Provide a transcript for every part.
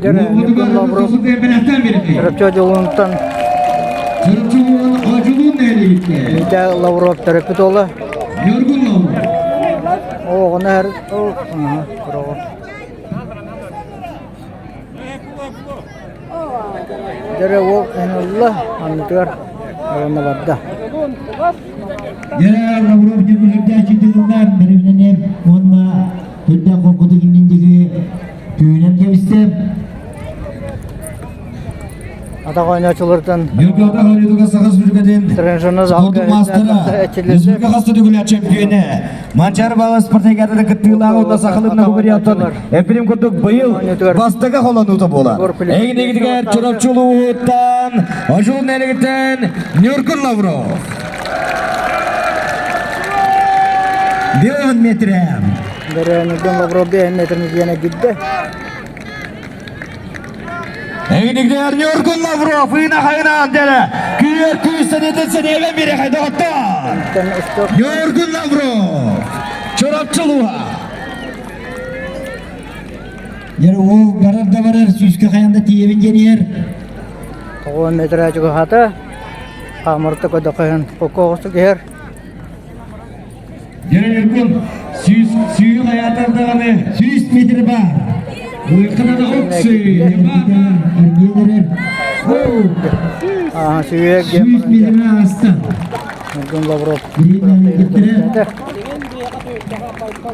Ньургун Лавров Чурапчы Одьулуунтан Митя Лавров төрөппүт уола. Оҕону эр Дьэрэ уол ылла, аннытыгар уонна барда. Дьэрэ Лавров дьүрүһүрдээччи тылынан бэрилинэн уонна түрдээх холкутук иннин диэки түүнэн кэбистэ. Атах оонньоочулартан Ньурга атах оонньуутугар Саха Республикатын спордун маастара, республика хас да төгүллээх чөмпүйүөнэ, Манчаары баала спартакиадата кыттыылаах уонна сахалыы вариантын эппитим курдук быйыл бастакы холонуута буолар. Эйгин Чурапчы улууһуттан, Одьулуун нэһилиэгиттэн Ньургун Лавров. 5 метрэ. Ньургун Лавров 5 метрин диэн киирдэ. Эйгинигдэр Ньургун Лавров ыына-хайынаан дэлэ күүр күүс сэниэтин сэниэбэн биэрэхэй доҕоттоор! Ньургун Лавров Чурапчы улууһа Дьэ уол барар да барар сүүскэ хайан да тиийэбин диэн иһэр. 9 метрэ чугаһаата. Хаамырта көдөхөһүн хокко иһэр. Дьэ Ньургун сүүһү хайаатар даҕаны 100 метр баар. Уйкана да Эргиэн Аа сүүһэ 100 метр ааста. Ньургун Лавров.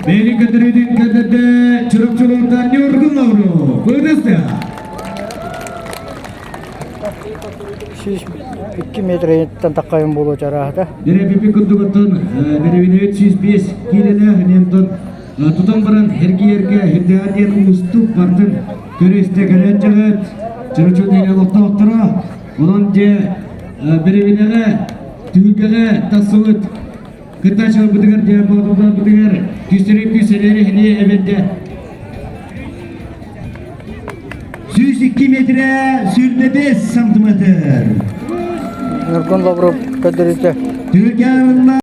Бэйли көтөрүдүн көтөдө Чурапчылыырдан Ньургун Лавров. Быдыста. 102 метреттен таккайын болу чараата. Деревипи курдугуттан деревиневит 105 киилэлээх инентон тутан баран эргийэргэ үрдэҕэр диэн уустук бардын көрө-истэ кэлэн дьаҕыт Чурапчы нэһилиэк олохтоохторо онон дьэ деревинэҕэ түһүлгэҕэ тахсыбыт кыттааччыларбытыгар дьэ боотурдарбытыгар күүстэри күүсэлэри иһини эбэрдэ 102 метрэ 25 сантиметр. Ньургун Лавров көрдөрүүтэ. Түһүлгэ арылла.